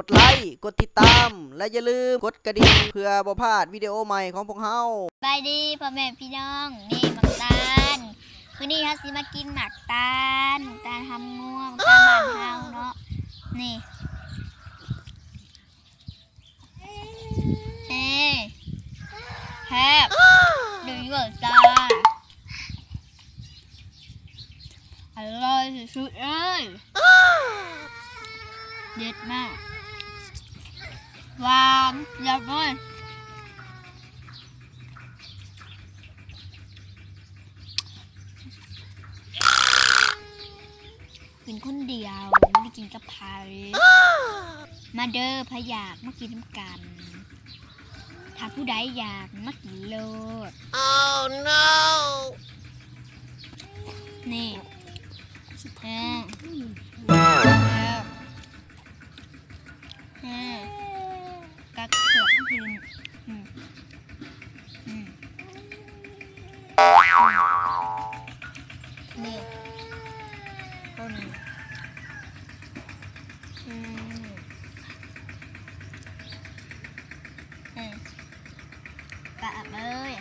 ກົດໄລ ກົດຕິດຕາມ ແລະ ຢ່າລືມກົດກະດິ່ງ ເພື່ອບໍ່ພາດວິດີໂອໃໝ່ຂອງພວກເຮົາ. ສະບາຍດີພໍ່ແມ່ພີ່ນ້ອງ ນີ້ໝາກຕານ. ມື້ນີ້ເຮົາຊິມາກິນໝາກຕານ ໝາກຕານຫຳງວງ ໝາກຕານບ້ານເຮົາເນາະ. ນີ້ ເອີ ແຊບ ດີເວີດຈ້າ. ອະລ່ອຍສຸດໆເລີຍ ເດັດມາກ ຫວານ ແຊບເລີຍ. ກິນຄົນດຽວ ບໍ່ໄດ້ກິນກັບໃຜ. ມາເດີ ໃຜຢາກມາກິນນຳກັນ. ຖ້າຜູ້ໃດຢາກມາກິນໂລດ. ນີ້ ເອີ ເອີ ກັດເປືອກມັນກິນ. ອືມ ອືມ ນີ້ ອືມ ອືມ ປາກເອີຍ.